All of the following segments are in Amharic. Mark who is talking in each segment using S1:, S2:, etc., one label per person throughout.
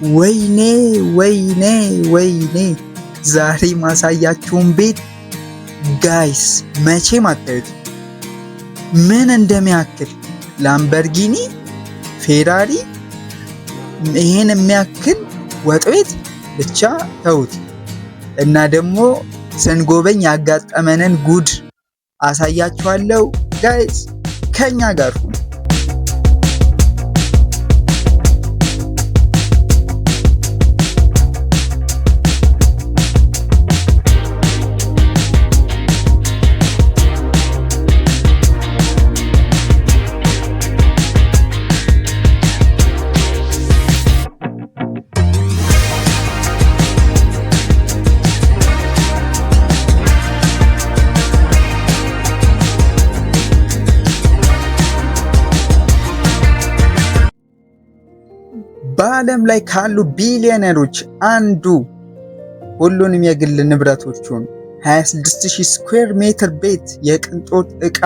S1: ወይኔ ወይኔ ወይኔ! ዛሬ ማሳያችሁን ቤት guys መቼም አታዩት። ምን እንደሚያክል ላምበርጊኒ፣ ፌራሪ ይሄን የሚያክል ወጥ ቤት ብቻ ተውት። እና ደግሞ ስንጎበኝ ያጋጠመንን ጉድ አሳያችኋለሁ። Guys፣ ከኛ ጋር ሁኑ። በዓለም ላይ ካሉ ቢሊዮነሮች አንዱ ሁሉንም የግል ንብረቶቹን፣ 26000 square ሜትር ቤት፣ የቅንጦት ዕቃ፣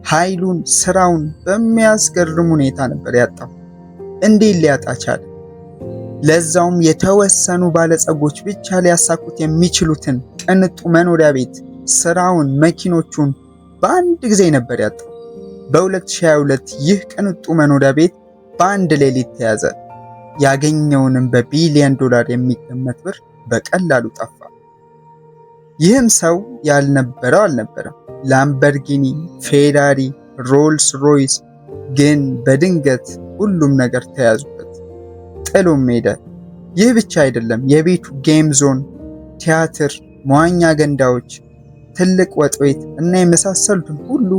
S1: ኃይሉን፣ ስራውን በሚያስገርም ሁኔታ ነበር ያጣው። እንዴት ሊያጣ ቻለ? ለዛውም የተወሰኑ ባለጸጎች ብቻ ሊያሳኩት የሚችሉትን ቅንጡ መኖሪያ ቤት፣ ስራውን፣ መኪኖቹን በአንድ ጊዜ ነበር ያጣው። በ2022 ይህ ቅንጡ መኖሪያ ቤት በአንድ ሌሊት ተያዘ። ያገኘውንም በቢሊዮን ዶላር የሚገመት ብር በቀላሉ ጠፋ። ይህም ሰው ያልነበረው አልነበረም። ላምበርጊኒ፣ ፌራሪ፣ ሮልስ ሮይስ፣ ግን በድንገት ሁሉም ነገር ተያዙበት፣ ጥሎም ሄደ። ይህ ብቻ አይደለም። የቤቱ game zone፣ ቲያትር፣ መዋኛ ገንዳዎች፣ ትልቅ ወጥ ቤት እና የመሳሰሉትን ሁሉ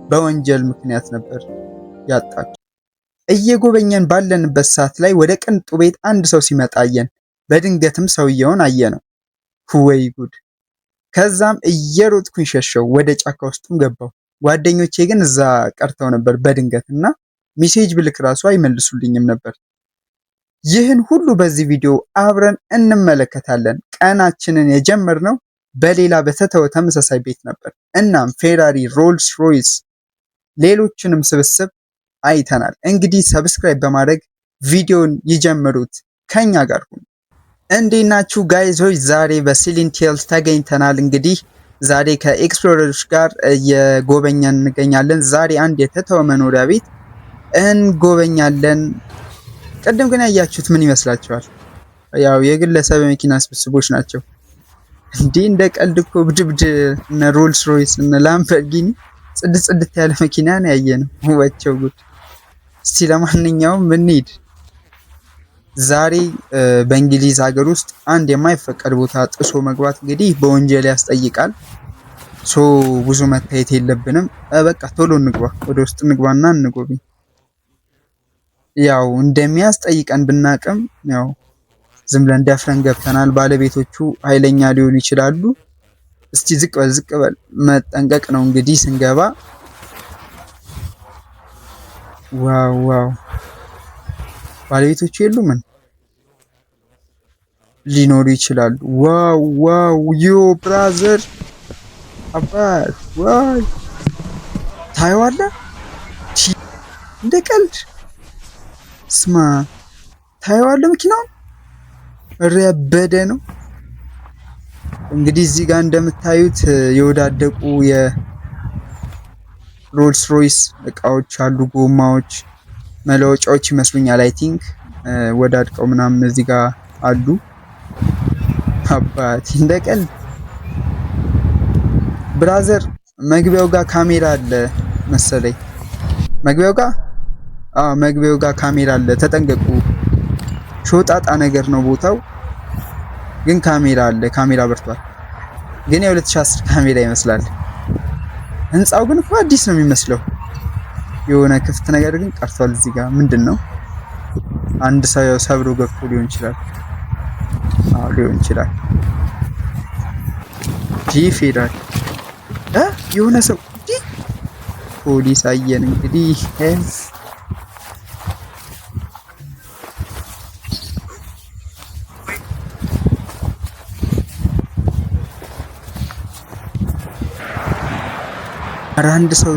S1: በወንጀል ምክንያት ነበር ያጣቸው። እየጎበኘን ባለንበት ሰዓት ላይ ወደ ቅንጡ ቤት አንድ ሰው ሲመጣ አየን። በድንገትም ሰውየውን አየነው። ወይ ጉድ! ከዛም እየሮጥኩኝ ሸሸው፣ ወደ ጫካ ውስጥም ገባው። ጓደኞቼ ግን እዛ ቀርተው ነበር በድንገት እና message ብልክ ራሱ አይመልሱልኝም ነበር። ይህን ሁሉ በዚህ ቪዲዮ አብረን እንመለከታለን። ቀናችንን የጀመርነው በሌላ በተተወ ተመሳሳይ ቤት ነበር። እናም ፌራሪ፣ ሮልስ ሮይስ፣ ሌሎችንም ስብስብ አይተናል። እንግዲህ subscribe በማድረግ ቪዲዮን ይጀምሩት። ከኛ ጋር ሁኑ። እንዴት ናችሁ guys ኦች? ዛሬ በሲሊንት ሂልስ ተገኝተናል። እንግዲህ ዛሬ ከ explorer ኦች ጋር እየጎበኘን እንገኛለን። ዛሬ አንድ የተተወ መኖሪያ ቤት እንጎበኛለን። ቅድም ግን ያያችሁት ምን ይመስላችኋል? ያው የግለሰብ የመኪና ስብስቦች ናቸው። እንዲህ እንደ ቀልድ እኮ ብድብድ እነ ሮልስ ሮይስ እነ ላምበርጊኒ ጽድት ጽድት ያለ መኪና ነው ያየነው። ወቸው ጉድ! እስቲ ለማንኛውም እንሂድ። ዛሬ በእንግሊዝ ሀገር ውስጥ አንድ የማይፈቀድ ቦታ ጥሶ መግባት እንግዲህ በወንጀል ያስጠይቃል። So ብዙ መታየት የለብንም። በቃ ቶሎ እንግባ፣ ወደ ውስጥ እንግባና እንጎብኝ። ያው እንደሚያስጠይቀን ብናቅም ያው ዝም ብለን ደፍረን ገብተናል። ባለቤቶቹ ኃይለኛ ሊሆኑ ይችላሉ። እስቲ ዝቅ በል ዝቅ በል፣ መጠንቀቅ ነው እንግዲህ ስንገባ። Wow wow! ባለቤቶቹ የሉም? ሊኖሩ ይችላሉ። Wow wow! Yo brother፣ አባት ዋይ! ታየዋለህ? እንደ ቀልድ ስማ፣ ታየዋለህ መኪናውን? እረ ያበደ ነው። እንግዲህ እዚህ ጋር እንደምታዩት የወዳደቁ የሮልስ ሮይስ እቃዎች አሉ፣ ጎማዎች፣ መለወጫዎች ይመስሉኛል። I think ወዳድቀው ምናምን እዚህ ጋር አሉ። አባት እንደ ቀልድ brother፣ መግቢያው ጋር ካሜራ አለ መሰለኝ። መግቢያው ጋር፣ አዎ፣ መግቢያው ጋር ካሜራ አለ፣ ተጠንቀቁ። ሾጣጣ ነገር ነው ቦታው፣ ግን ካሜራ አለ። ካሜራ በርቷል። ግን የ2010 ካሜራ ይመስላል። ህንፃው ግን እኮ አዲስ ነው የሚመስለው። የሆነ ክፍት ነገር ግን ቀርቷል። እዚህ ጋር ምንድን ነው? አንድ ሰው ሰብሮ ገብቶ ሊሆን ይችላል። አዎ፣ ሊሆን ይችላል። ጂ ፌደራል የሆነ ሰው፣ ፖሊስ አየን እንግዲህ። ኧረ አንድ ሰው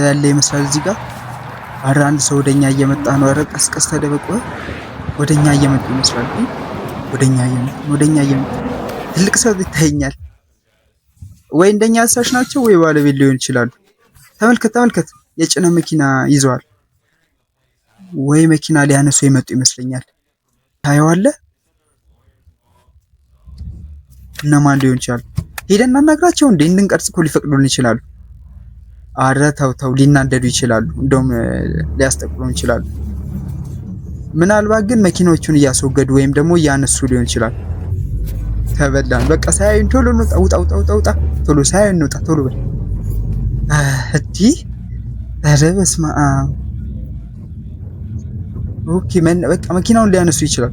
S1: ያለ ይመስላል እዚህ ጋር። ኧረ አንድ ሰው ወደኛ እየመጣ ነው። ኧረ ቀስ ቀስ ተደበቁ። ወደኛ እየመጡ ይመስላል። ወደኛ እየመጡ፣ ወደኛ እየመጡ፣ ትልቅ ሰው ይታየኛል። ወይ እንደኛ አሳሽ ናቸው ወይ ባለቤት ሊሆን ይችላሉ። ተመልከት ተመልከት፣ የጭነት መኪና ይዘዋል። ወይ መኪና ሊያነሱ የመጡ ይመስለኛል። ታየዋለህ? እነማን ሊሆን ይችላል? ሄደን እናናግራቸው እንዴ? እንድንቀርጽ እኮ ሊፈቅዱልን ይችላሉ። አረ ተው ተው፣ ሊናደዱ ይችላሉ። እንደውም ሊያስጠቁሩን ይችላሉ። ምናልባት ግን መኪናዎቹን እያስወገዱ ወይም ደግሞ እያነሱ ሊሆን ይችላል። ተበላን። በቃ ሳያዩን ቶሎ እንውጣ፣ ውጣ፣ ውጣ፣ ውጣ፣ ውጣ፣ ቶሎ ሳያዩን እንውጣ፣ ቶሎ በል። እዲ፣ ኧረ በስመ አብ። Okay፣ በቃ መኪናውን ሊያነሱ ይችላል።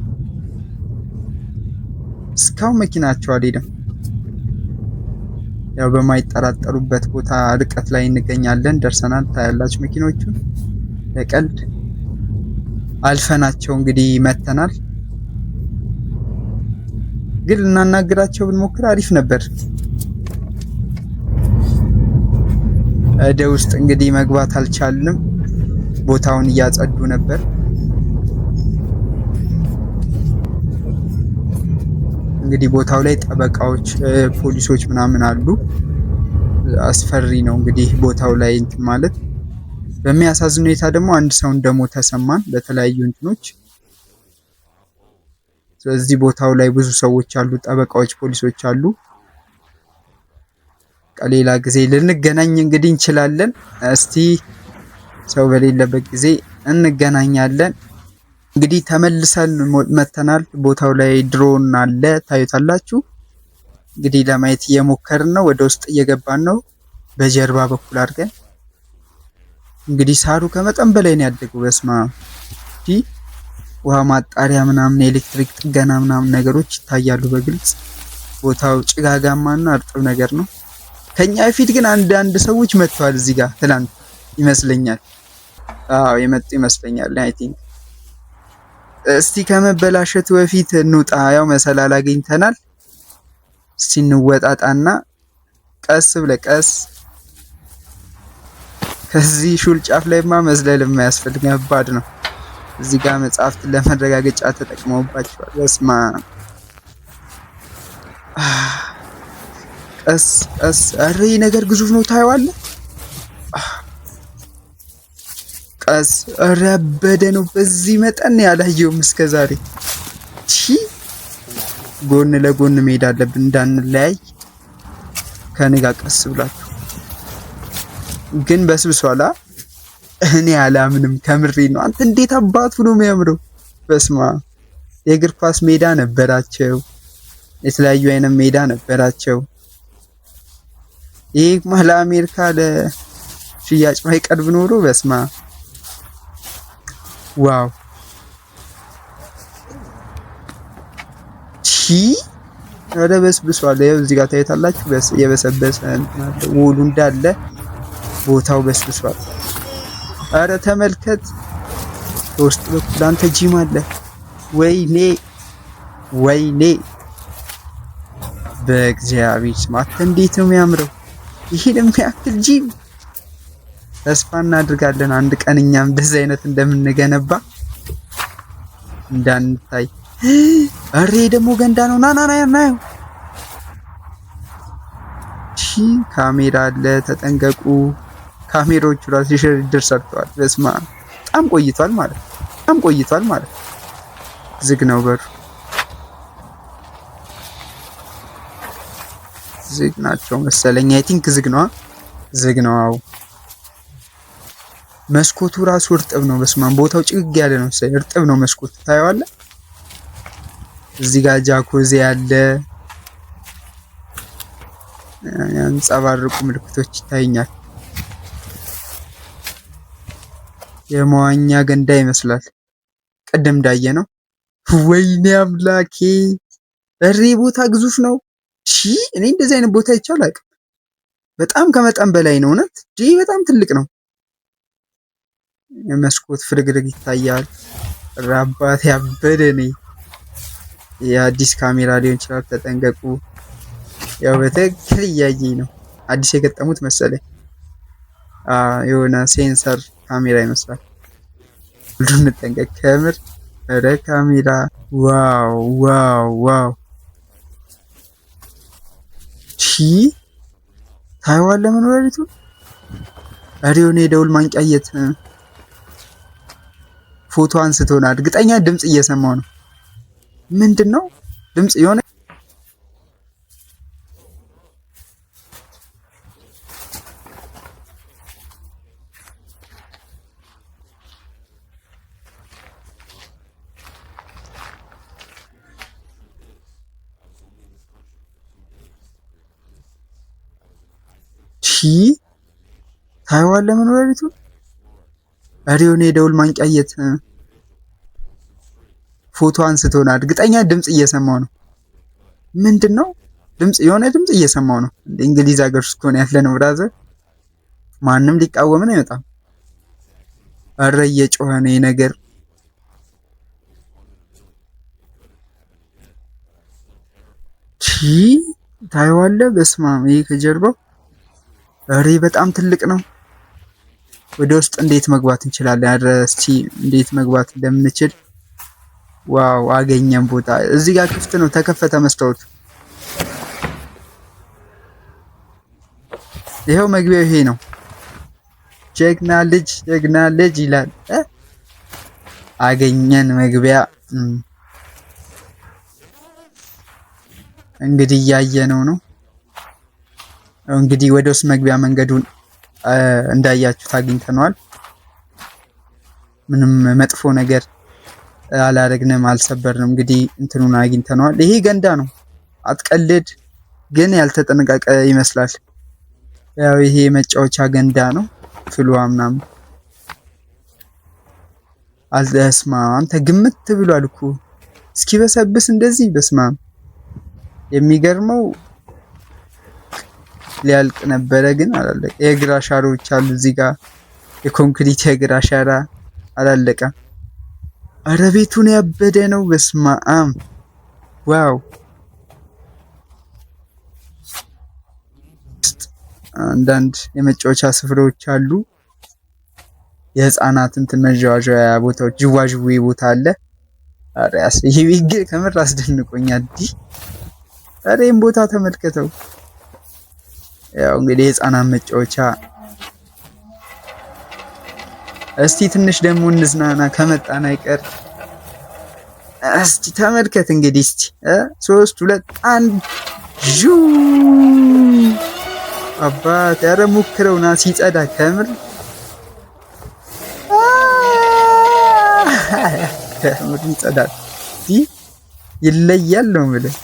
S1: እስካሁን መኪናቸው አልሄደም። ያው በማይጠራጠሩበት ቦታ ርቀት ላይ እንገኛለን። ደርሰናል። ታያላችሁ መኪኖቹን፣ ለቀልድ አልፈናቸው እንግዲህ መተናል። ግን ልናናግራቸው ብንሞክር አሪፍ ነበር። ወደ ውስጥ እንግዲህ መግባት አልቻልንም። ቦታውን እያጸዱ ነበር። እንግዲህ ቦታው ላይ ጠበቃዎች፣ ፖሊሶች ምናምን አሉ። አስፈሪ ነው እንግዲህ ቦታው ላይ እንትን ማለት። በሚያሳዝን ሁኔታ ደግሞ አንድ ሰው እንደሞተ ሰማን በተለያዩ እንትኖች። ስለዚህ ቦታው ላይ ብዙ ሰዎች አሉ፣ ጠበቃዎች፣ ፖሊሶች አሉ። ሌላ ጊዜ ልንገናኝ እንግዲህ እንችላለን። እስቲ ሰው በሌለበት ጊዜ እንገናኛለን። እንግዲህ ተመልሰን መተናል። ቦታው ላይ ድሮን አለ፣ ታዩታላችሁ። እንግዲህ ለማየት እየሞከርን ነው። ወደ ውስጥ እየገባን ነው በጀርባ በኩል አድርገን። እንግዲህ ሳሩ ከመጠን በላይ ነው ያደገው። በስማ፣ ውሃ ማጣሪያ ምናምን፣ የኤሌክትሪክ ጥገና ምናምን ነገሮች ይታያሉ በግልጽ። ቦታው ጭጋጋማና እርጥብ ነገር ነው። ከኛ በፊት ግን አንዳንድ ሰዎች መጥተዋል እዚህ ጋር፣ ትላንት ይመስለኛል። አዎ፣ የመጡ ይመስለኛል I think። እስቲ ከመበላሸቱ በፊት እንውጣ። ያው መሰላል አግኝተናል። እስቲ እንወጣጣና ቀስ ብለህ ቀስ፣ ከዚህ ሹል ጫፍ ላይማ መዝለል የማያስፈልግ ከባድ ነው። እዚህ ጋር መጽሐፍትን ለመረጋገጫ ተጠቅመውባቸዋል። በስማ፣ ቀስ ቀስ። ኧረ ይህ ነገር ግዙፍ ነው፣ ታየዋለህ። ቀስ። ኧረ ያበደ ነው። በዚህ መጠን ያላየውም እስከ ዛሬ። ቺ፣ ጎን ለጎን መሄድ አለብን እንዳንለያይ። ከኔ ጋር ቀስ ብላችሁ ግን በስብሷላ። እኔ አላምንም፣ ከምሬ ነው። አንተ እንዴት አባቱ ነው የሚያምረው! በስማ፣ የእግር ኳስ ሜዳ ነበራቸው፣ የተለያዩ አይነት ሜዳ ነበራቸው። ይህ ለአሜሪካ ለሽያጭ ባይቀርብ ኖሮ በስማ፣ wow! ቺ፣ ወደ በስብሷል። ይኸው እዚህ ጋር ታዩታላችሁ። የበሰበሰ እንትን አለ፣ ውሉ እንዳለ ቦታው በስብሷል። አረ ተመልከት፣ በውስጥ በኩል አንተ ጂም አለ። ወይኔ ወይኔ፣ በእግዚአብሔር ስም አንተ እንዴት ነው የሚያምረው! ይሄን የሚያክል ጂም። ተስፋ እናድርጋለን አንድ ቀን እኛም እንደዚህ አይነት እንደምንገነባ። እንዳንታይ። አሬ ደግሞ ገንዳ ነው። ና ና ና ና። ቺ፣ ካሜራ አለ፣ ተጠንቀቁ። ካሜራዎቹ ራሱ ሽርድር ሰርተዋል። በስማ፣ በጣም ቆይቷል ማለት፣ በጣም ቆይቷል ማለት። ዝግ ነው በሩ። ዝግ ናቸው መሰለኝ። I think ዝግ ነው፣ ዝግ ነው። አዎ፣ መስኮቱ ራሱ እርጥብ ነው። በስማም፣ ቦታው ጭግግ ያለ ነው መሰለኝ። እርጥብ ነው መስኮቱ፣ ታየዋለህ። እዚህ ጋር ጃኮዚ ያለ፣ ያንጸባርቁ ምልክቶች ይታዩኛል። የመዋኛ ገንዳ ይመስላል። ቅድም እንዳየ ነው። ወይኔ አምላኬ! እሬ ቦታ ግዙፍ ነው። ሺ፣ እኔ እንደዚህ አይነት ቦታ አይቼ አላውቅም። በጣም ከመጠን በላይ ነው። እውነት ይህ በጣም ትልቅ ነው። የመስኮት ፍርግርግ ይታያል። ራባት ያበደ እኔ የአዲስ ካሜራ ሊሆን ይችላል። ተጠንቀቁ። ያው በትክክል እያየኝ ነው። አዲስ የገጠሙት መሰለኝ። የሆነ sensor ካሜራ ይመስላል። ሁሉ እንጠንቀቅ። ከምር ኧረ ካሜራ! Wow, wow, wow! ቺ ታይዋለህ መኖሪያ ቤቱ። ኧረ የሆነ የደውል ማንቂያ የት ፎቶ አንስቶናል። እርግጠኛ ድምፅ እየሰማው ነው። ምንድን ነው ድምፅ የሆነ ቺ ታይዋለህ መኖሪያ ቤቱ። ኧረ የሆነ የደውል ማንቂያ የት ፎቶ አንስቶናል። እርግጠኛ ድምፅ እየሰማው ነው። ምንድን ነው ድምፅ የሆነ ድምፅ እየሰማው ነው። እንደ እንግሊዝ ሀገር ውስጥ ከሆነ ያለ ነው brother፣ ማንም ሊቃወምን አይመጣም። ኧረ እየጮኸ ነው ይሄ ነገር። ቺ ታይዋለህ። በስማም ይሄ ከጀርባው ኧረ በጣም ትልቅ ነው። ወደ ውስጥ እንዴት መግባት እንችላለን? ኧረ እስቲ እንዴት መግባት እንደምንችል። Wow አገኘን ቦታ። እዚህ ጋር ክፍት ነው፣ ተከፈተ መስታወቱ። ይኸው መግቢያው ይሄ ነው። ጀግና ልጅ ጀግና ልጅ ይላል። አገኘን መግቢያ። እንግዲህ እያየነው ነው። እንግዲህ ወደ ውስጥ መግቢያ መንገዱን እንዳያችሁት አግኝተነዋል። ምንም መጥፎ ነገር አላረግንም፣ አልሰበርንም። እንግዲህ እንትኑን አግኝተነዋል። ይሄ ገንዳ ነው፣ አትቀልድ። ግን ያልተጠነቀቀ ይመስላል። ያው ይሄ መጫወቻ ገንዳ ነው። ፍልዋ ምናምን አልስማ አንተ ግምት ብሏል እኮ እስኪበሰብስ እንደዚህ። በስማ የሚገርመው ሊያልቅ ነበረ ግን አላለቀ። የእግር አሻሮች አሉ እዚህ ጋር የኮንክሪት የእግር አሻራ አላለቀም። አረ ቤቱን ያበደ ነው። በስመ አብ wow! አንዳንድ የመጫወቻ ስፍራዎች አሉ። የህፃናት እንትን መዣዋዣያ ቦታዎች ጅዋጅዌ ቦታ አለ። ኧረ ይሄ ቤት ግን ከምር አስደንቆኛል። ኧረ ይሄን ቦታ ተመልከተው። ያው እንግዲህ የህፃናት መጫወቻ። እስቲ ትንሽ ደግሞ እንዝናና ከመጣን አይቀር። እስቲ ተመልከት እንግዲህ እስቲ 3 2 1 ዡ አባት ኧረ ሞክረውና ሲጸዳ ከምር ከምር ይጸዳል። ይለያል ነው የምልህ።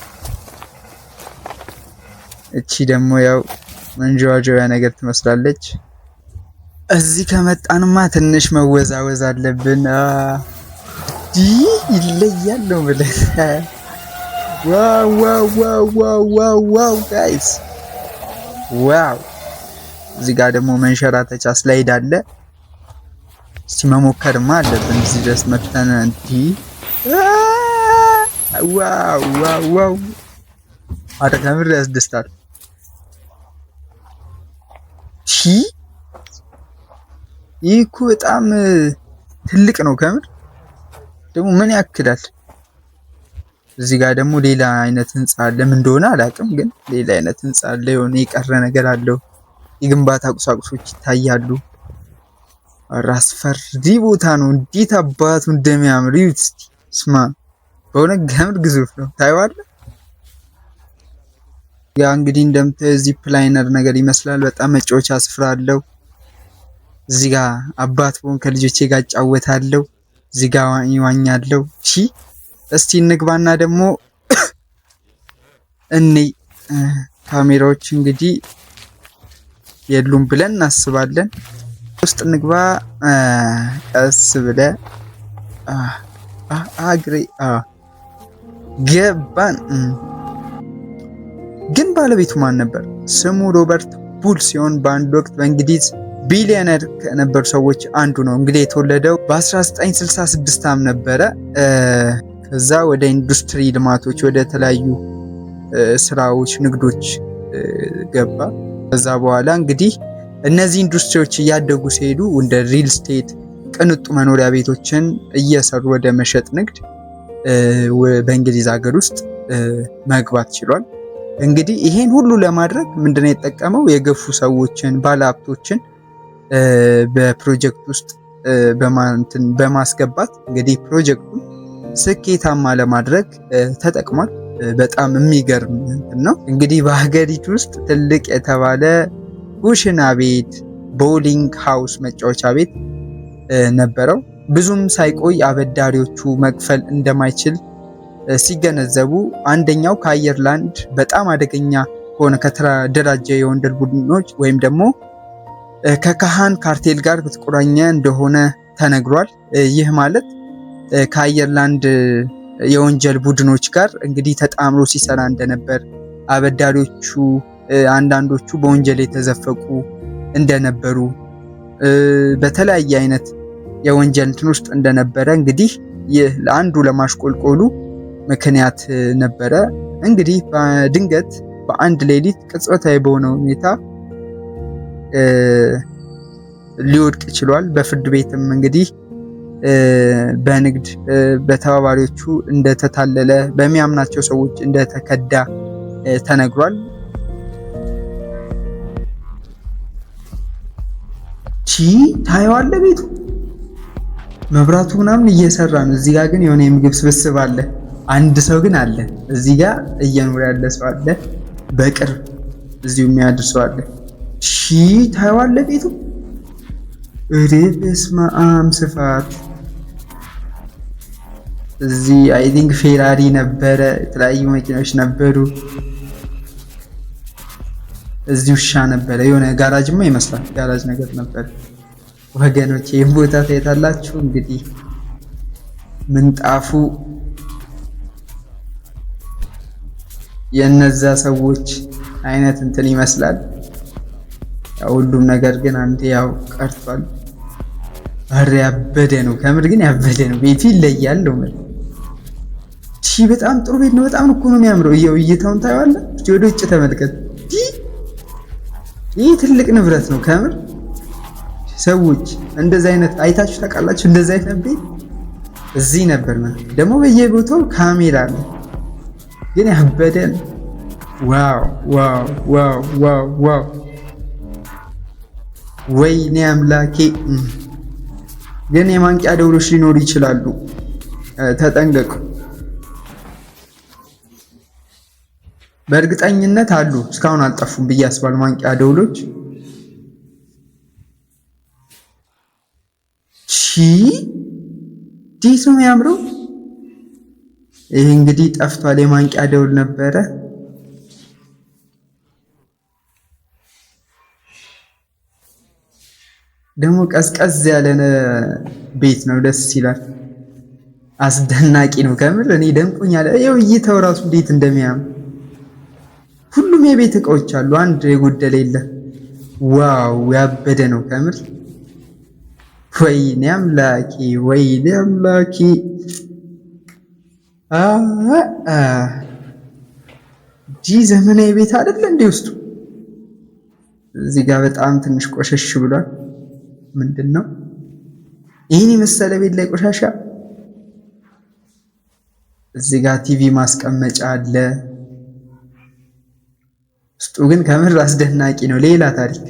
S1: እቺ ደግሞ ያው መንዣዋዣያ ነገር ትመስላለች። እዚህ ከመጣንማ ትንሽ መወዛወዝ አለብን። ይለያል ነው የምልህ። Wow, wow, wow, wow, wow, wow guys, wow! እዚህ ጋር ደግሞ መንሸራተቻ slide አለ። እስቲ መሞከርማ አለብን እዚህ ድረስ መተን። እንዲህ wow, wow, wow! አረ ከምር ያስደስታል። ቺ ይህ እኮ በጣም ትልቅ ነው። ከምር ደግሞ ምን ያክላል? እዚህ ጋር ደግሞ ሌላ አይነት ህንፃ አለ። ምን እንደሆነ አላውቅም፣ ግን ሌላ አይነት ህንፃ አለ። የሆነ የቀረ ነገር አለው። የግንባታ ቁሳቁሶች ይታያሉ። ራስ ፈሪ ቦታ ነው። እንዴት አባቱ እንደሚያምር እዩት እስቲ። ስማ በእውነት ከምር ግዙፍ ነው። ታይዋለህ። ያ እንግዲህ እንደምታየው zip liner ነገር ይመስላል። በጣም መጫወቻ ስፍራ አለው። እዚህ ጋር አባት በሆን ከልጆቼ ጋር እጫወታለሁ። እዚህ ጋር ይዋኛለሁ። ሺ እስቲ እንግባና ደግሞ እኔ ካሜራዎች እንግዲህ የሉም ብለን እናስባለን። ውስጥ እንግባ። ቀስ ብለ አግሬ ገባን። ግን ባለቤቱ ማን ነበር? ስሙ ሮበርት ቡል ሲሆን በአንድ ወቅት በእንግሊዝ ቢሊዮነር ከነበሩ ሰዎች አንዱ ነው። እንግዲህ የተወለደው በ1966 ዓ.ም ነበረ። ከዛ ወደ ኢንዱስትሪ ልማቶች፣ ወደ ተለያዩ ስራዎች፣ ንግዶች ገባ። ከዛ በኋላ እንግዲህ እነዚህ ኢንዱስትሪዎች እያደጉ ሲሄዱ እንደ real estate፣ ቅንጡ መኖሪያ ቤቶችን እየሰሩ ወደ መሸጥ ንግድ በእንግሊዝ ሀገር ውስጥ መግባት ችሏል። እንግዲህ ይሄን ሁሉ ለማድረግ ምንድነው የተጠቀመው? የገፉ ሰዎችን፣ ባለሀብቶችን በፕሮጀክት ውስጥ በማስገባት እንግዲህ ፕሮጀክቱን ስኬታማ ለማድረግ ተጠቅሟል። በጣም የሚገርም ነው። እንግዲህ በሀገሪቱ ውስጥ ትልቅ የተባለ ኩሽና ቤት፣ bowling house መጫወቻ ቤት ነበረው። ብዙም ሳይቆይ አበዳሪዎቹ መክፈል እንደማይችል ሲገነዘቡ አንደኛው ከአየርላንድ በጣም አደገኛ ከሆነ ከተደራጀ የወንጀል ቡድኖች ወይም ደግሞ ከካሃን ካርቴል ጋር በተቆራኘ እንደሆነ ተነግሯል። ይህ ማለት ከአየርላንድ የወንጀል ቡድኖች ጋር እንግዲህ ተጣምሮ ሲሰራ እንደነበር፣ አበዳሪዎቹ አንዳንዶቹ በወንጀል የተዘፈቁ እንደነበሩ፣ በተለያየ አይነት የወንጀል እንትን ውስጥ እንደነበረ እንግዲህ ይህ ለአንዱ ለማሽቆልቆሉ ምክንያት ነበረ። እንግዲህ በድንገት በአንድ ሌሊት ቅጽበታዊ በሆነ ሁኔታ ሊወድቅ ችሏል። በፍርድ ቤትም እንግዲህ በንግድ በተባባሪዎቹ እንደተታለለ፣ በሚያምናቸው ሰዎች እንደተከዳ ተነግሯል። ቺ ታየዋለህ፣ ቤቱ መብራቱ ምናምን እየሰራ ነው። እዚህ ጋር ግን የሆነ የምግብ ስብስብ አለ። አንድ ሰው ግን አለ እዚህ ጋር እየኖረ ያለ ሰው አለ። በቅርብ እዚሁ የሚያድር ሰው አለ። ቺ ታየዋለህ ቤቱ። እሬ በስመ አብ ስፋት። እዚህ I think ፌራሪ ነበረ፣ የተለያዩ መኪናዎች ነበሩ። እዚህ ውሻ ነበረ። የሆነ ጋራጅማ ይመስላል፣ ጋራጅ ነገር ነበር። ወገኖች ይህን ቦታ ታይታላችሁ። እንግዲህ ምንጣፉ የነዛ ሰዎች አይነት እንትን ይመስላል። ያው ሁሉም ነገር ግን አንዴ ያው ቀርቷል። ኧረ ያበደ ነው፣ ከምር ግን ያበደ ነው። ቤቱ ይለያል ነው ማለት። ቺ በጣም ጥሩ ቤት ነው። በጣም እኮ ነው የሚያምረው። እየው እይታውን ታየዋለህ። እስቲ ወደ ውጭ ተመልከት። ይህ ትልቅ ንብረት ነው ከምር። ሰዎች እንደዚህ አይነት አይታችሁ ታውቃላችሁ? እንደዚህ አይነት ቤት እዚህ ነበር ማለት ደግሞ በየቦታው ካሜራ አለ። ግን ያበደ ነው። Wow, wow, wow, wow, wow! ወይኔ አምላኬ! ግን የማንቂያ ደውሎች ሊኖሩ ይችላሉ። ተጠንቀቁ። በእርግጠኝነት አሉ። እስካሁን አልጠፉም ብዬ አስባለሁ ማንቂያ ደውሎች። ቺ እንዴት ነው የሚያምረው! ይህ እንግዲህ ጠፍቷል። የማንቂያ ደውል ነበረ። ደግሞ ቀዝቀዝ ያለ ቤት ነው። ደስ ይላል። አስደናቂ ነው ከምር እኔ ደንቆኛል። ይኸው እይታው ራሱ እንዴት እንደሚያምር፣ ሁሉም የቤት እቃዎች አሉ። አንድ የጎደለ የለም። Wow፣ ያበደ ነው ከምር። ወይኔ አምላኬ፣ ወይኔ አምላኬ! ጂ ዘመናዊ ቤት አይደለ እንዴ ውስጡ? እዚህ ጋር በጣም ትንሽ ቆሸሽ ብሏል። ምንድን ነው ይህን የመሰለ ቤት ላይ ቆሻሻ? እዚህ ጋር ቲቪ ማስቀመጫ አለ። ውስጡ ግን ከምር አስደናቂ ነው። ሌላ ታሪክ።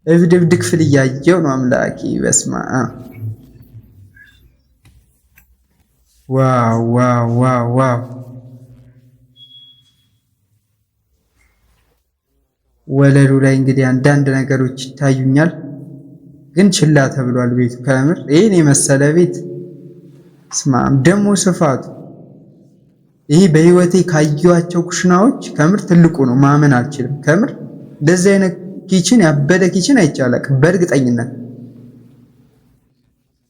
S1: እብድ እብድ ክፍል እያየው ነው። አምላኬ በስማ። Wow, wow, wow, wow! ወለሉ ላይ እንግዲህ አንዳንድ ነገሮች ይታዩኛል፣ ግን ችላ ተብሏል ቤቱ። ከምር ይህን የመሰለ ቤት ስማም፣ ደግሞ ስፋቱ፣ ይህ በህይወቴ ካየኋቸው ኩሽናዎች ከምር ትልቁ ነው። ማመን አልችልም። ከምር እንደዚህ አይነት kitchen፣ ያበደ kitchen አይቼ አላውቅም በእርግጠኝነት።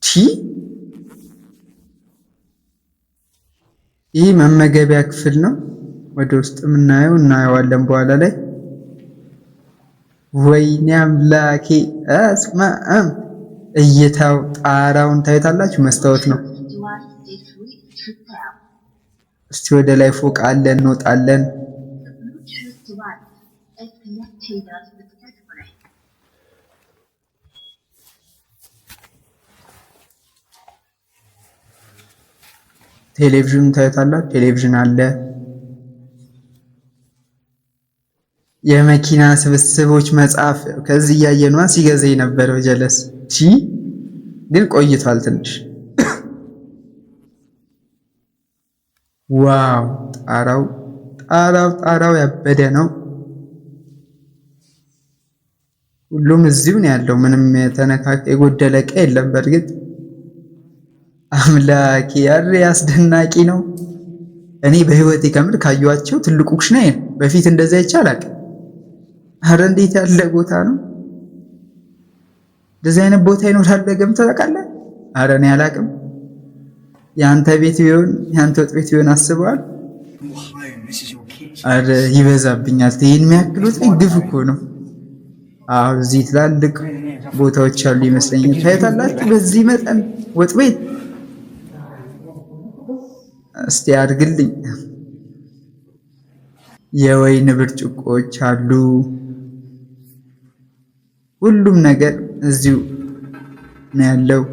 S1: ቺ ይህ መመገቢያ ክፍል ነው። ወደ ውስጥ የምናየው እናየዋለን በኋላ ላይ። ወይኔ አምላኬ! እስማ እይታው፣ ጣራውን ታይታላችሁ። መስታወት ነው። እስቲ ወደ ላይ ፎቅ አለ፣ እንወጣለን።
S2: The Bluetooth device is connected successfully.
S1: ቴሌቪዥን ታዩታላችሁ። ቴሌቪዥን አለ። የመኪና ስብስቦች መጽሐፍ ከዚህ እያየኗ ሲገዛ የነበረው ጀለስ ቺ ግን ቆይቷል ትንሽ። Wow፣ ጣራው ጣራው ጣራው ያበደ ነው። ሁሉም እዚሁ ነው ያለው። ምንም የተነካከ የጎደለ ዕቃ የለም። በእርግጥ አምላኬ ያረ አስደናቂ ነው። እኔ በህይወቴ ከምር ካየኋቸው ትልቁ ኩሽና ነው። በፊት እንደዛ ይቻላል። አረ እንዴት ያለ ቦታ ነው! እንደዚህ አይነት ቦታ ይኖራል ገምተህ ታውቃለህ? አረ እኔ አላቅም። የአንተ ቤት ቢሆን፣ የአንተ ወጥ ቤት ቢሆን አስበዋል። አረ ይበዛብኛል። ይህን የሚያክል ወጥ ቤት ግፍ እኮ ነው። አዎ እዚህ ትላልቅ ቦታዎች ያሉ ይመስለኛል። ታይታላችሁ። በዚህ መጠን ወጥ ቤት እስቲ አድርግልኝ። የወይን ብርጭቆዎች አሉ። ሁሉም ነገር እዚሁ ነው ያለው።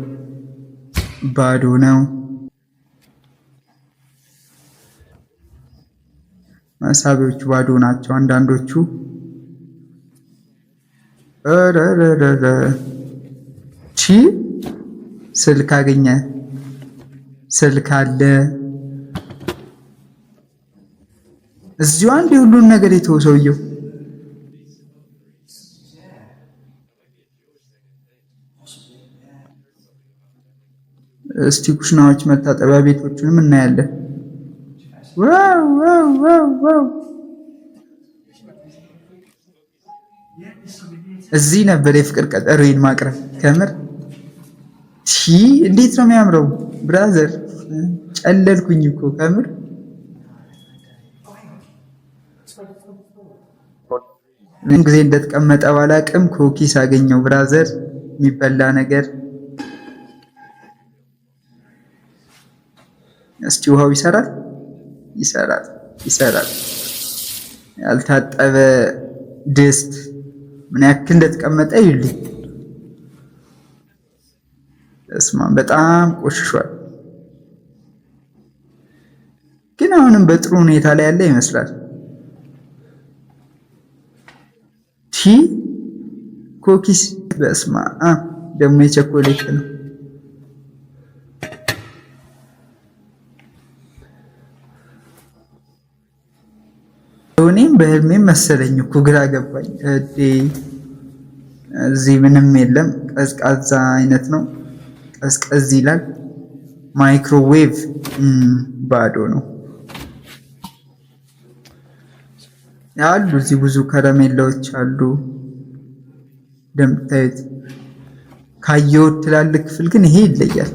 S1: ባዶ ነው። መሳቢያዎቹ ባዶ ናቸው። አንዳንዶቹ ኧረረረረ ቺ ስልክ አገኘ። ስልክ አለ እዚሁ። አንድ የሁሉን ነገር የተወው ሰውየው። እስቲ ኩሽናዎች፣ መታጠቢያ ቤቶቹንም እናያለን። Wow, wow, wow, wow! እዚህ ነበር የፍቅር ቀጠሮዬን ማቅረብ። ከምር ቺ እንዴት ነው የሚያምረው! Brother፣ ጨለልኩኝ እኮ ከምር። ምን ጊዜ እንደተቀመጠ ባላቅም cookies አገኘው brother፣ የሚበላ ነገር። እስቲ ውሃው ይሰራል፣ ይሰራል፣ ይሰራል። ያልታጠበ ድስት ምን ያክል እንደተቀመጠ ይልኝ። እስማ በጣም ቆሽሿል፣ ግን አሁንም በጥሩ ሁኔታ ላይ ያለ ይመስላል። ቲ cookies በስማ ደግሞ የቸኮሌት ነው። እኔም በህልሜም መሰለኝ እኮ ግራ ገባኝ። እዴ እዚህ ምንም የለም። ቀዝቃዛ አይነት ነው። ቀዝቀዝ ይላል። ማይክሮዌቭ ባዶ ነው። አሉ እዚህ ብዙ ከረሜላዎች አሉ። እንደምታዩት ካየሁት ትላልቅ ክፍል ግን ይሄ ይለያል።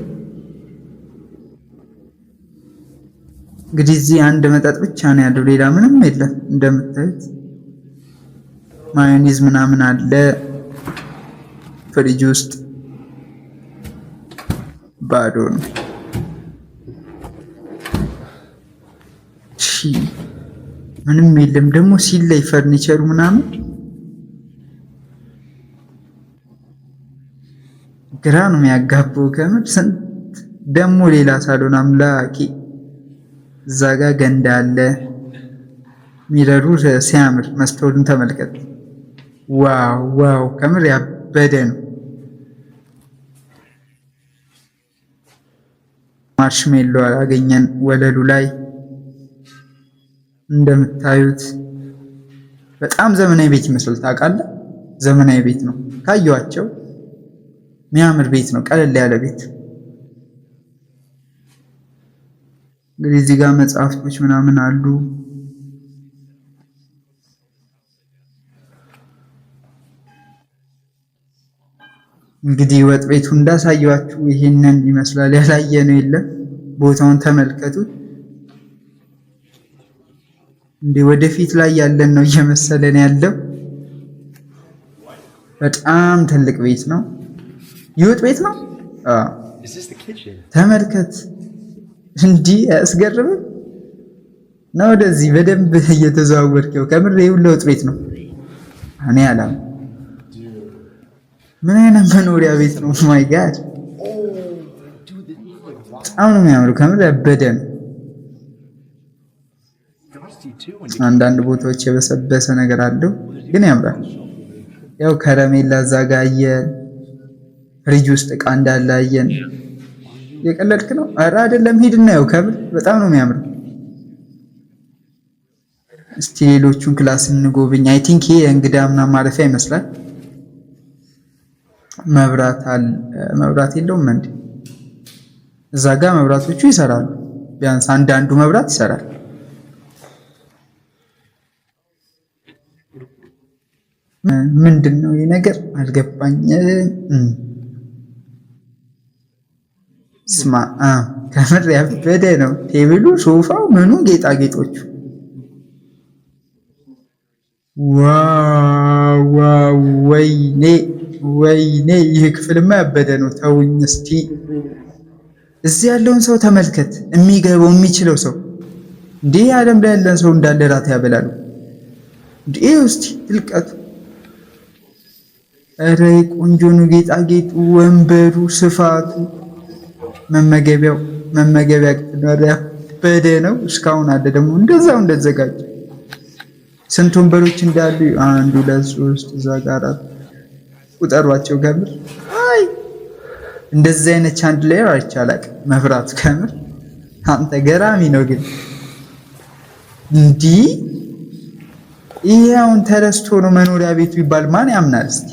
S1: እንግዲህ እዚህ አንድ መጠጥ ብቻ ነው ያለው፣ ሌላ ምንም የለም። እንደምታዩት ማዮኒዝ ምናምን አለ ፍሪጅ ውስጥ፣ ባዶ ነው። ምንም የለም። ደግሞ ሲለይ ፈርኒቸሩ ምናምን ግራ ነው የሚያጋባው። ከምር ስንት ደግሞ ሌላ ሳሎን አምላኬ። እዛ ጋ ገንዳ አለ። Mirror ኡ ሲያምር መስታወቱን ተመልከት። Wow, wow፣ ከምር ያበደ ነው። Marshmallow አገኘን ወለሉ ላይ። እንደምታዩት በጣም ዘመናዊ ቤት ይመስላል። ታውቃለህ፣ ዘመናዊ ቤት ነው ካየኋቸው፣ የሚያምር ቤት ነው። ቀለል ያለ ቤት። እንግዲህ እዚህ ጋር መጽሐፍቶች ምናምን አሉ። እንግዲህ ወጥ ቤቱ እንዳሳየኋችሁ ይሄንን ይመስላል። ያላየነው የለም። ቦታውን ተመልከቱት። እንዲህ ወደፊት ላይ ያለን ነው እየመሰለን ያለው። በጣም ትልቅ ቤት ነው። ይወጥ ቤት ነው።
S2: Is this the kitchen?
S1: ተመልከት። እንዲህ አያስገርምም? ነው ወደዚህ በደንብ እየተዘዋወርከው። ከምር ይሄ ሁሉ ወጥ ቤት ነው። እኔ አላም ምን አይነት መኖሪያ ቤት ነው? My God፣ በጣም ነው የሚያምሩ። ከምር ያበደ ነው። አንዳንድ ቦታዎች የበሰበሰ ነገር አለው፣ ግን ያምራል። ያው ከረሜላ እዛ ጋ አየን፣ ፍሪጅ ውስጥ እቃ እንዳለ አየን። የቀለድክ ነው? ኧረ አይደለም፣ ሂድና ያው ከምር በጣም ነው የሚያምረው። እስቲ ሌሎቹን class እንጎብኝ። I think ይሄ የእንግዳ ምናምን ማረፊያ ይመስላል። መብራት አለ፣ መብራት የለውም እንዴ? እዛ ጋ መብራቶቹ ይሰራሉ። ቢያንስ አንዳንዱ መብራት ይሰራል። ምንድን ነው ይህ ነገር አልገባኝም። ስማ ከምር ያበደ ነው። Table ኡ፣ ሶፋው፣ ምኑ ጌጣጌጦቹ wow wow! ወይኔ ወይኔ! ይህ ክፍልማ ያበደ ነው። ተውኝ እስቲ። እዚህ ያለውን ሰው ተመልከት። የሚገባው የሚችለው ሰው እንዲህ ዓለም ላይ ያለን ሰው እንዳለ ራት ያበላሉ። እንዲህ እስቲ ትልቀቱ፣ ኧረ ቆንጆ ነው። ጌጣጌጡ፣ ወንበሩ፣ ስፋቱ፣ መመገቢያው መመገቢያ ክፍል ያበደ ነው። እስካሁን አለ ደግሞ እንደዛው እንደተዘጋጀ ስንት ወንበሮች እንዳሉ አንድ፣ ሁለት፣ ሶስት፣ እዛ ጋር አራት ቁጠሯቸው። ከምር አይ እንደዚህ አይነት chandelier አይቼ አላውቅም። መብራቱ ከምር አንተ ገራሚ ነው ግን እንዲህ ይሄ አሁን ተረስቶ ነው መኖሪያ ቤቱ ይባል ማን ያምናል? እስቲ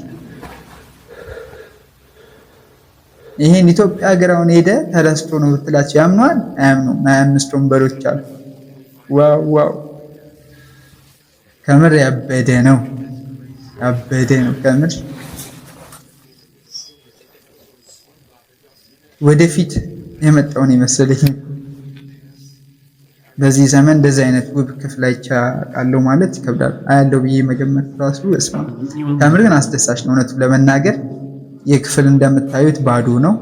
S1: ይሄን ኢትዮጵያ ሀገር አሁን ሄደ ተረስቶ ነው ብትላቸው ያምኗል? አያምኑም። 25 ወንበሮች አሉ። Wow wow! ከምር ያበደ ነው፣ ያበደ ነው ከምር። ወደፊት የመጣውን የመሰለኝ በዚህ ዘመን እንደዚህ አይነት ውብ ክፍል አይቼ አውቃለሁ ማለት ይከብዳል። አያለው ብዬ መገመት ራሱ እስማ ከምር ግን አስደሳች ነው። እውነቱን ለመናገር ይህ ክፍል እንደምታዩት ባዶ ነው።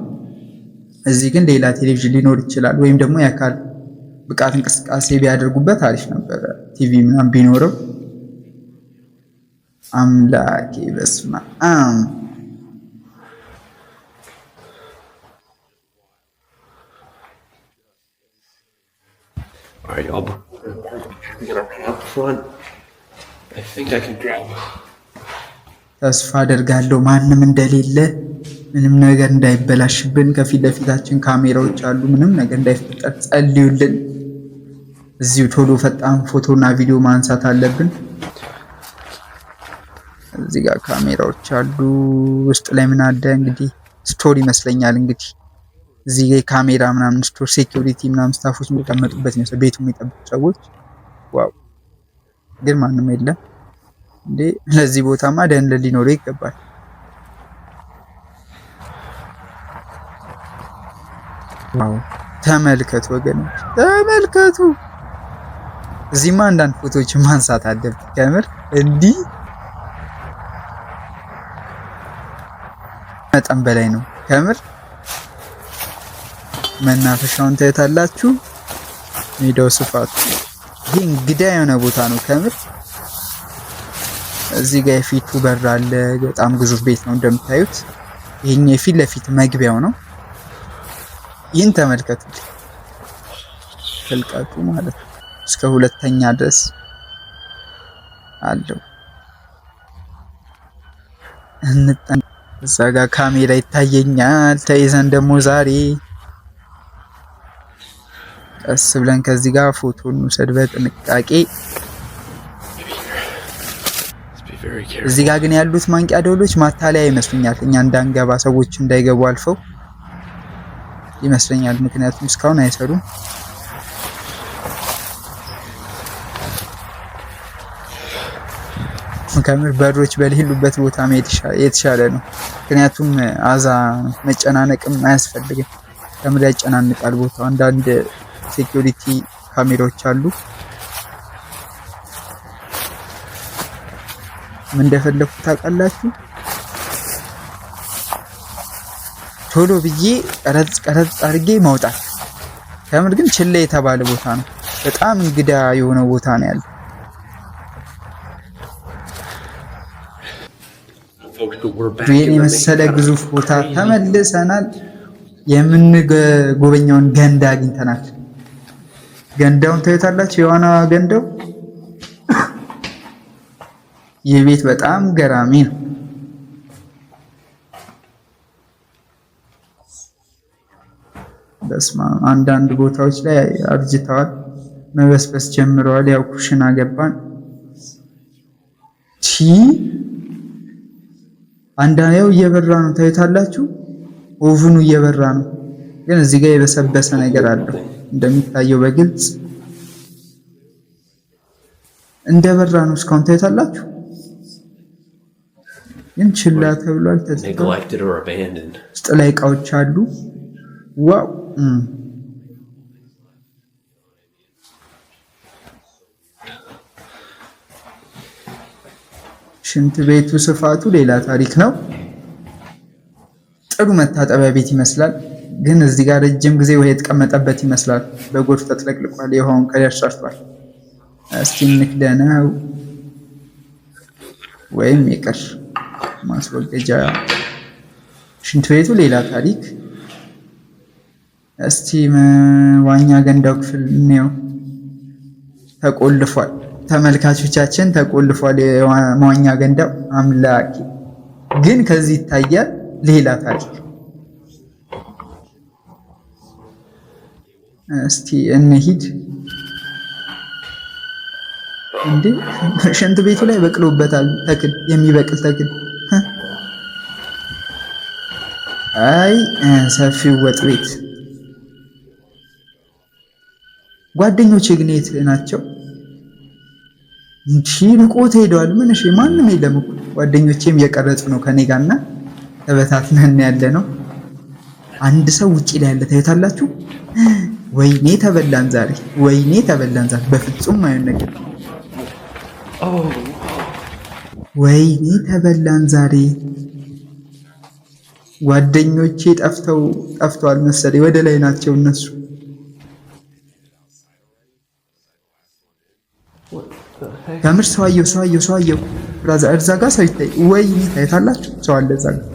S1: እዚህ ግን ሌላ ቴሌቪዥን ሊኖር ይችላል፣ ወይም ደግሞ የአካል ብቃት እንቅስቃሴ ቢያደርጉበት አሪፍ ነበረ፣ ቲቪ ምናምን ቢኖረው። አምላኬ በስመ አብ!
S2: All right, y'all. Gonna run out front. I think I can grab.
S1: ተስፋ አደርጋለሁ ማንም እንደሌለ፣ ምንም ነገር እንዳይበላሽብን። ከፊት ለፊታችን ካሜራዎች አሉ። ምንም ነገር እንዳይፈጠር ጸልዩልን። እዚሁ ቶሎ ፈጣን ፎቶና ቪዲዮ ማንሳት አለብን። እዚህ ጋር ካሜራዎች አሉ። ውስጥ ላይ ምን አለ እንግዲህ store ይመስለኛል። እንግዲህ እዚህ ጋር ካሜራ ምናምን store security ምናምን staff ኦች የሚቀመጡበት ይመስላል። ቤቱ የሚጠብቁ ሰዎች። Wow! ግን ማንም የለም እንዴ! ለዚህ ቦታማ ደህንነት ሊኖረው ይገባል። Wow! ተመልከቱ ወገኖች ተመልከቱ። እዚህማ አንዳንድ ፎቶዎችን ማንሳት አለብን። ከምር እንዲህ መጠን በላይ ነው። ከምር መናፈሻውን ታዩታላችሁ። ሜዳው ስፋቱ ይሄ እንግዳ የሆነ ቦታ ነው። ከምር እዚህ ጋር የፊቱ በር አለ። በጣም ግዙፍ ቤት ነው እንደምታዩት። ይሄኛው የፊት ለፊት መግቢያው ነው። ይህን ተመልከቱ፣ ትልቀቱ ማለት ነው። እስከ ሁለተኛ ድረስ አለው። እዛ ጋር ካሜራ ይታየኛል። ተይዘን ደግሞ ዛሬ ቀስ ብለን ከዚህ ጋር ፎቶ እንውሰድ በጥንቃቄ።
S2: Let's be very careful.
S1: እዚህ ጋር ግን ያሉት ማንቂያ ደወሎች ማታለያ ይመስሉኛል። እኛ እንዳንገባ ሰዎች እንዳይገቡ አልፈው ይመስለኛል። ምክንያቱም እስካሁን አይሰሩም። ከምር በሮች በሌሉበት ቦታ መሄድ የተሻለ ነው። ምክንያቱም አዛ መጨናነቅም አያስፈልግም። ከምር ያጨናንቃል ቦታው። አንዳንድ security ካሜራዎች አሉ። ምን እንደፈለኩ ታውቃላችሁ? ቶሎ ብዬ ቀረጽ ቀረጽ አድርጌ መውጣት። ከምር ግን ችላ የተባለ ቦታ ነው። በጣም እንግዳ የሆነ ቦታ ነው ያለው።
S2: Folks, but we're back
S1: ይህን
S2: in the main
S1: የመሰለ ግዙፍ ቦታ ተመልሰናል። የምንጎበኘውን ገንዳ አግኝተናል። ገንዳውን ታዩታላችሁ። የዋና ገንዳው ይህ ቤት በጣም ገራሚ ነው። በስመ አብ፣ አንዳንድ ቦታዎች ላይ አርጅተዋል፣ መበስበስ ጀምረዋል። ያው ኩሽና ገባን። ቺ አንዳንዴው እየበራ ነው፣ ታዩታላችሁ። Oven ኑ እየበራ ነው፣ ግን እዚህ ጋር የበሰበሰ ነገር አለው እንደሚታየው በግልጽ እንደበራ ነው። እስካሁን ታዩታላችሁ፣ ግን ችላ ተብሏል፣ ተትቷል።
S2: Neglected or abandoned.
S1: ውስጥ ላይ እቃዎች አሉ። Wow! ሽንት ቤቱ ስፋቱ ሌላ ታሪክ ነው። ጥሩ መታጠቢያ ቤት ይመስላል፣ ግን እዚህ ጋር ረጅም ጊዜ ውሃ የተቀመጠበት ይመስላል። በጎርፍ ተጥለቅልቋል። የውሃውን color ሰርቷል። እስቲ እንክደነው ወይም ይቅር። ማስወገጃ ሽንት ቤቱ ሌላ ታሪክ። እስቲ መዋኛ ገንዳው ክፍል እንየው። ተቆልፏል። ተመልካቾቻችን ተቆልፏል የመዋኛ ገንዳው። አምላኬ ግን ከዚህ ይታያል። ሌላ ታሪክ። እስቲ እንሂድ። እንዴ ሽንት ቤቱ ላይ በቅሎበታል ተክል፣ የሚበቅል ተክል። አይ ሰፊው ወጥ ቤት። ጓደኞቼ ግን የት ናቸው? እንቺ ርቆት ሄደዋል። ምን እሺ፣ ማንም የለም እኮ። ጓደኞቼም እየቀረጹ ነው ከኔ ጋርና ተበታትነን ያለ ነው። አንድ ሰው ውጪ ላይ ያለ ታዩታላችሁ። ወይኔ ተበላን ዛሬ፣ ወይኔ ተበላን ዛሬ። በፍጹም አይሆን ነገር። ወይኔ ተበላን ዛሬ። ጓደኞቼ ጠፍተው ጠፍተዋል መሰለኝ፣ ወደ ላይ ናቸው እነሱ። ከምር ሰው አየሁ፣ ሰው አየሁ፣ ሰው አየሁ። Brother እዛ ጋር ሰው ይታይ። ወይኔ ታዩታላችሁ፣ ሰው አለ እዛ ጋር።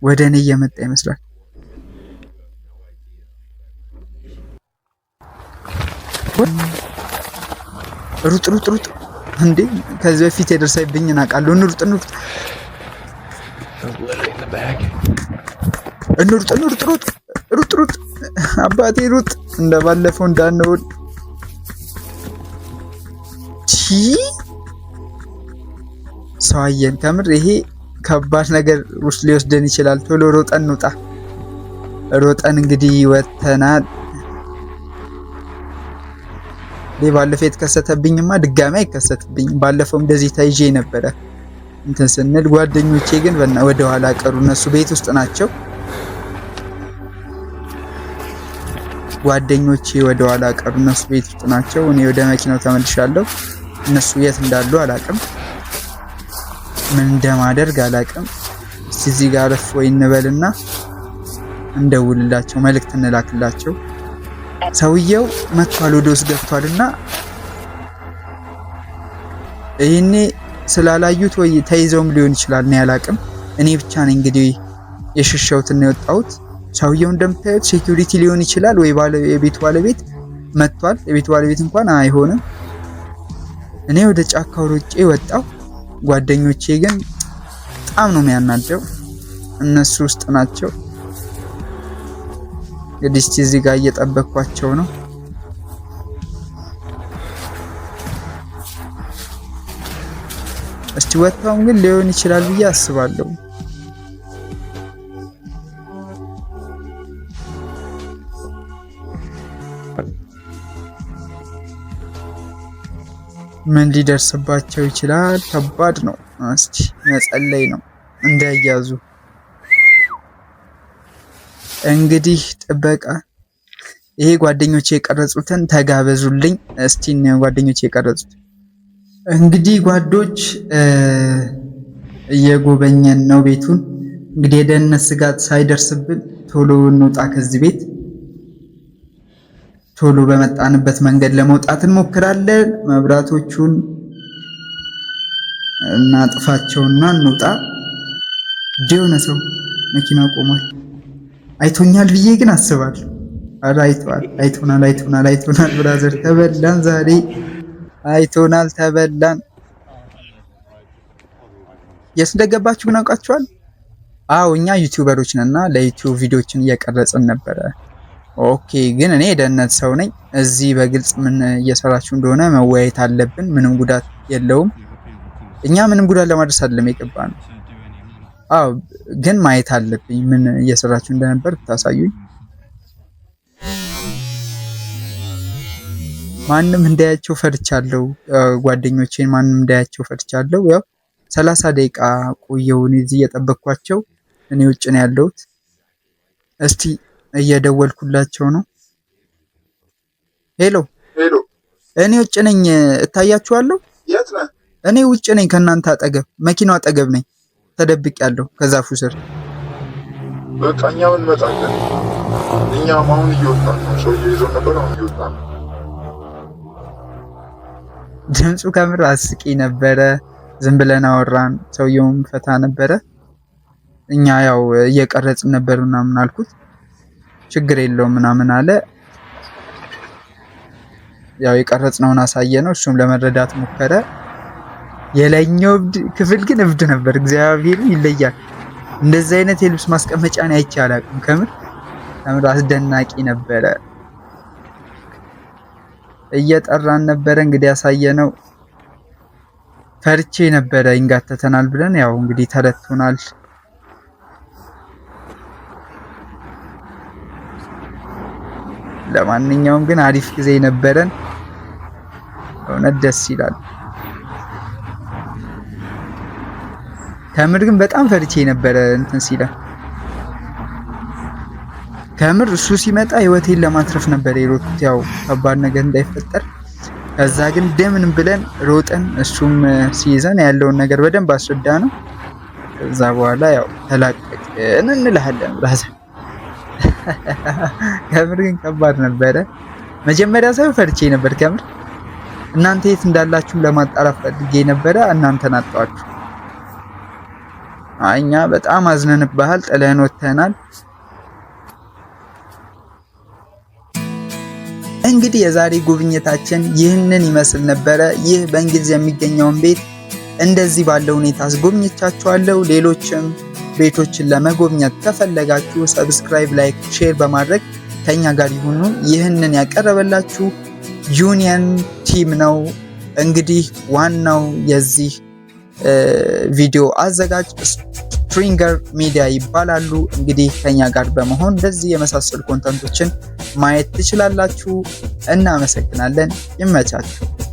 S1: ወደ እኔ እየመጣ ይመስላል። ሩጥ ሩጥ ሩጥ! እንዴ ከዚህ በፊት የደረሰብኝን አውቃለሁ። እንሩጥ እንሩጥ
S2: I was literally in the back.
S1: እንሩጥ እንሩጥ ሩጥ ሩጥ ሩጥ አባቴ ሩጥ፣ እንደባለፈው እንዳንውል። ቺ ሰው አየን። ከምር ይሄ ከባድ ነገር ውስጥ ሊወስደን ይችላል። ቶሎ ሮጠን እንውጣ። ሮጠን እንግዲህ ወጥተናል። ይህ ባለፈው የተከሰተብኝማ ድጋሚ አይከሰትብኝም። ባለፈው እንደዚህ ተይዤ ነበረ እንትን ስንል፣ ጓደኞቼ ግን ወደ ኋላ ቀሩ። እነሱ ቤት ውስጥ ናቸው። ጓደኞቼ ወደ ኋላ ቀሩ። እነሱ ቤት ውስጥ ናቸው። እኔ ወደ መኪናው ተመልሻለሁ። እነሱ የት እንዳሉ አላቅም። ምን እንደማደርግ አላቅም። እስቲ እዚህ ጋር አረፍ ወይ እንበልና እንደውልላቸው፣ መልእክት እንላክላቸው። ሰውየው መጥቷል፣ ወደ ውስጥ ገብቷልና ይህኔ ስላላዩት ወይ ተይዘውም ሊሆን ይችላል። እኔ አላቅም። እኔ ብቻ ነኝ እንግዲህ የሸሸሁትና የወጣሁት። ሰውየው እንደምታዩት security ሊሆን ይችላል ወይ የቤቱ ባለቤት መጥቷል። የቤቱ ባለቤት እንኳን አይሆንም። እኔ ወደ ጫካው ሮጬ ወጣሁ። ጓደኞቼ ግን በጣም ነው የሚያናደው። እነሱ ውስጥ ናቸው። እንግዲህ እስቲ እዚህ ጋር እየጠበቅኳቸው ነው። እስቲ ወጥተውም ግን ሊሆን ይችላል ብዬ አስባለሁ። ምን ሊደርስባቸው ይችላል? ከባድ ነው። እስቲ መጸለይ ነው እንዳያዙ። እንግዲህ ጥበቃ ይሄ ጓደኞቼ የቀረጹትን ተጋበዙልኝ። እስቲ ጓደኞቼ የቀረጹት እንግዲህ ጓዶች እየጎበኘን ነው ቤቱን። እንግዲህ የደህንነት ስጋት ሳይደርስብን ቶሎ እንውጣ ከዚህ ቤት። ቶሎ በመጣንበት መንገድ ለመውጣት እንሞክራለን። መብራቶቹን እናጥፋቸውና እንውጣ። የሆነ ሰው መኪና ቆሟል። አይቶኛል ብዬ ግን አስባለሁ። ኧረ አይቶናል፣ አይቶናል፣ አይቶናል፣ አይቶናል። Brother ተበላን፣ ዛሬ አይቶናል፣ ተበላን። የት እንደገባችሁ ግን አውቃችኋል? አዎ፣ እኛ YouTuber ኦች ነን እና ለ YouTube ቪዲዮችን እየቀረጽን ነበረ። Okay፣ ግን እኔ የደህንነት ሰው ነኝ። እዚህ በግልጽ ምን እየሰራችሁ እንደሆነ መወያየት አለብን። ምንም ጉዳት የለውም። እኛ ምንም ጉዳት ለማድረስ አይደለም የገባነው። አዎ፣ ግን ማየት አለብኝ፣ ምን እየሰራችሁ እንደነበር ብታሳዩኝ። ማንም እንዳያቸው ፈርቻለሁ። ጓደኞቼን ማንም እንዳያቸው ፈርቻለሁ። ያው 30 ደቂቃ ቆየሁ እኔ እዚህ እየጠበቅኳቸው፣ እኔ ውጭ ነው ያለሁት። እስቲ እየደወልኩላቸው ነው። Hello።
S3: Hello።
S1: እኔ ውጭ ነኝ፣ እታያችኋለሁ።
S3: የት ነህ?
S1: እኔ ውጭ ነኝ፣ ከእናንተ አጠገብ፣ መኪናው አጠገብ ነኝ፣ ተደብቄያለሁ ከዛፉ ስር።
S3: በቃ እኛም እንመጣለን። እኛም አሁን እየወጣን ነው። ሰውዬው ይዞ ነበር፣ አሁን እየወጣን ነው።
S1: ድምፁ ከምር አስቂ ነበረ። ዝም ብለን አወራን፣ ሰውየውም ፈታ ነበረ። እኛ ያው እየቀረጽን ነበር ምናምን አልኩት። ችግር የለውም ምናምን አለ። ያው የቀረጽነውን አሳየነው፣ እሱም ለመረዳት ሞከረ። የላይኛው እብድ ክፍል ግን እብድ ነበር። እግዚአብሔርን ይለያል። እንደዚህ አይነት የልብስ ማስቀመጫ እኔ አይቼ አላውቅም። ከምር ከምር አስደናቂ ነበረ። እየጠራን ነበረ እንግዲህ ያሳየነው። ፈርቼ ነበረ ይንጋተተናል ብለን፣ ያው እንግዲህ ተረድቶናል። ለማንኛውም ግን አሪፍ ጊዜ ነበረን። እውነት ደስ ይላል። ከምር ግን በጣም ፈርቼ ነበረ እንትን ሲለ፣ ከምር እሱ ሲመጣ ህይወቴን ለማትረፍ ነበር የሮጥኩት፣ ያው ከባድ ነገር እንዳይፈጠር። ከዛ ግን እንደምንም ብለን ሮጠን እሱም ሲይዘን ያለውን ነገር በደንብ አስረዳነው። ከዛ በኋላ ያው ተላቀቅን እንልሃለን brother። ከምር ግን ከባድ ነበረ። መጀመሪያ ሳይሆን ፈርቼ ነበር ከምር። እናንተ የት እንዳላችሁም ለማጣራት ፈልጌ ነበረ። እናንተን አጣኋችሁ። እኛ በጣም አዝነንብሃል፣ ጥለህን ወጥተናል። እንግዲህ የዛሬ ጉብኝታችን ይህንን ይመስል ነበረ። ይህ በእንግሊዝ የሚገኘውን ቤት እንደዚህ ባለው ሁኔታ አስጎብኝቻችኋለሁ። ሌሎችም ቤቶችን ለመጎብኘት ከፈለጋችሁ subscribe፣ like፣ share በማድረግ ከኛ ጋር ይሁኑ። ይህንን ያቀረበላችሁ Union Team ነው። እንግዲህ ዋናው የዚህ ቪዲዮ አዘጋጅ Stringer Media ይባላሉ። እንግዲህ ከኛ ጋር በመሆን እንደዚህ የመሳሰሉ content ኦችን ማየት ትችላላችሁ። እናመሰግናለን። ይመቻችሁ።